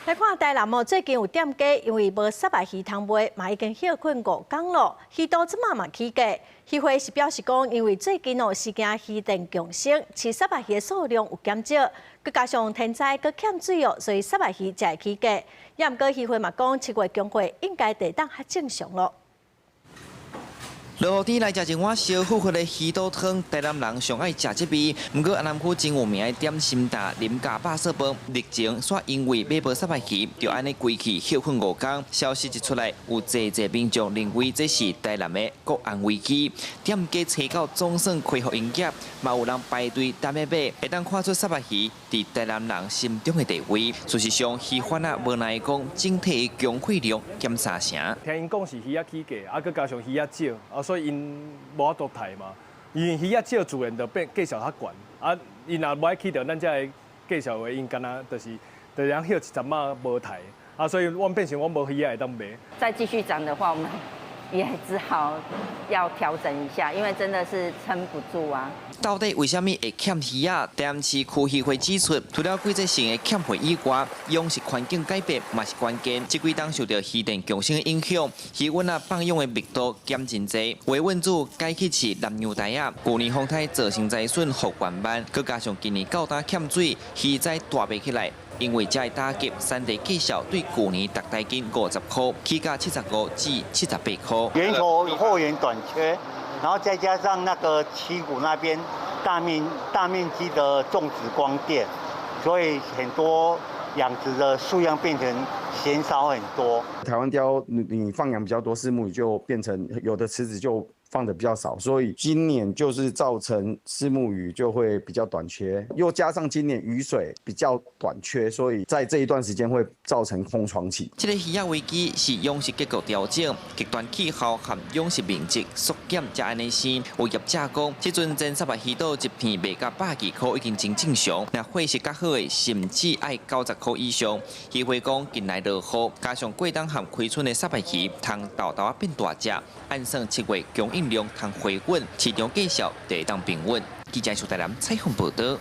來看台南哦，最近有店家因為無虱目魚通賣，嘛已經歇睏五工咯。魚肚這馬嘛起價，漁會是表示講，因為最近哦，時驚漁電共生，飼虱目魚的數量有減少，閣加上天災閣欠水哦，所以虱目魚才會起價。也毋過漁會嘛講，7月供貨應該會當較正常咯。落雨天來食一碗燒乎乎的魚肚湯，台南人上愛食這味。毋過，安南區真有名的點心店林家肉燥飯，日前煞因為買無虱目魚，就按呢關起歇睏五工。消息一出來，有濟濟民眾認為這是台南的國安危機。店家揣到總算恢復營業，嘛有人排隊等欲買，會當看出虱目魚佇台南人心中的地位。事實上，魚販仔無奈講，整體的供貨量減三成。聽𪜶講是魚仔起價，啊，閣加上魚仔少，啊，所以𪜶無法度刣嘛。因為魚仔少，自然就變價數較懸。啊，𪜶若無愛起著咱遮的價數話，𪜶敢若就是通歇一陣仔無刣。啊，所以阮變成阮無魚仔會當賣。再繼續漲的話，我們也只好要調整一下，因為真的是撐不住啊。到底為啥物會欠魚仔？台南市區漁會指出，除了季節性的欠貨以外，養殖環境改變嘛是關鍵。這幾冬受著漁電共生的影響，魚塭仔放養的密度減真濟，維穩組改去飼南洋鯛仔。舊年風颱造成災損復原慢，閣加上今年到今欠水，魚仔大袂起來。因為這个打擊，產地價數對舊年逐台斤50塊，起價75至78塊。源頭貨源短缺，然後再加上那個七股那邊大面積的種植光電，所以很多養殖的數量變成減少很多。台灣鯛，你放養比較多，虱目魚就變成有的池子就放的比較少，所以今年就是造成虱目魚就會比較短缺，又加上今年雨水比較短缺，所以在這一段時間會造成空窗期。這个魚仔危機是養殖結構調整、極端氣候和養殖面積縮減才按呢生。有業者講，這陣煎虱目魚肚一片賣到120塊已經真正常，若貨色較好的甚至愛90塊以上。漁會講近來落雨，加上過冬和開春的虱目魚，通沓沓仔變大隻，按算7月供應量通回穩，市場價數就會當平穩。記者蘇台南採訪報導。